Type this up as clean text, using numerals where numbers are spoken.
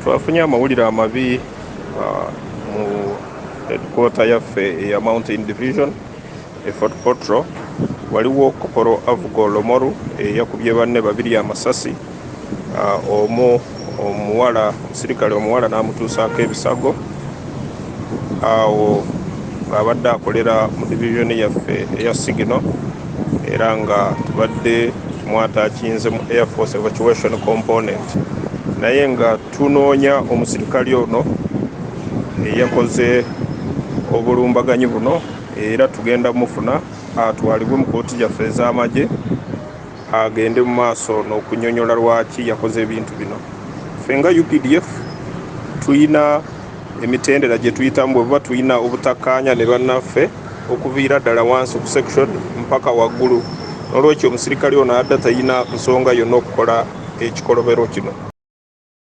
Twafunye amawulire amabi mu headquarter yaffe eya Mountain Division e Fort Portal. Waliwo Kopolo Avugo Lomoru eyakubye banne babiri amasasi, omu omuwala, omusirikale omuwala n'amutuusaako ebisago awo ng'abadde akolera mu divizoni yaffe eya Sigino, era nga tubadde tumwatakinze mu Air Force Evacuation Component, naye nga tunoonya omusirikale ono eyakoze obulumbaganyi buno, era tugenda mufuna atwalibwe mu kooti gyaffe ez'amagye agende mu maaso n'okunyonyola lwaki yakoze ebintu bino. Ffe nga UPDF tuyina emitendera gye tuyitamu bwe buba tulina obutakkaanya ne bannaffe, okuviira ddala wansi ku section mpaka waggulu. N'olwekyo omusirikale ono adda talina nsonga yonna okukola ekikolobero kino.